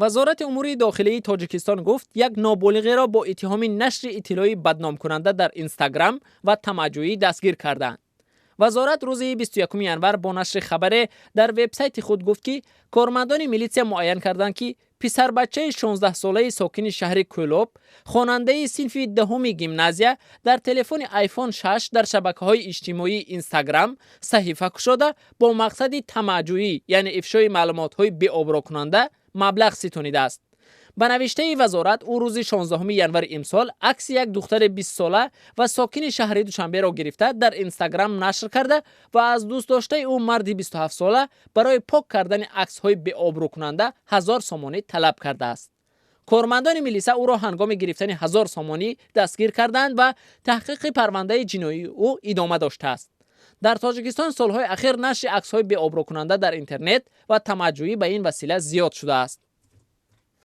Вазорати умури дохилии Тоҷикистон гуфт, як ноболиғеро бо иттиҳоми нашри иттилои бадномкунанда дар Инстаграм ва тамаъҷӯӣ дастгир карданд. Вазорат рӯзи 21 январ бо нашри хабаре дар вебсайти худ гуфт, ки кормандони милитсия муайян карданд, ки писарбачаи 16-солаи сокини шаҳри Кӯлоб, хонандаи синфи 10-уми гимназия, дар телефони iPhone 6 дар шабакаҳои иҷтимоии Инстаграм саҳифа кушода, бо мақсади тамаъҷӯӣ, яъне ифшои маълумотҳои беобрӯкунанда, маблағ ситонидааст. Ба навиштаи вазорат, ӯ рӯзи 16 январи имсол акси як духтари 20-сола ва сокини шаҳри Душанберо гирифта, дар Инстаграм нашр карда ва аз дӯстдоштаи ӯ, марди 27-сола, барои пок кардани аксҳои беобрӯкунанда 1000 сомонӣ талаб кардааст. Кормандони милиса ӯро ҳангоми гирифтани 1000 сомонӣ дастгир карданд ва таҳқиқи парвандаи ҷиноии ӯ идома доштааст. Дар Тоҷикистон солҳои ахир нашри аксҳои беобрӯкунанда дар интернет ва тамаъҷӯӣ ба ин васила зиёд шудааст.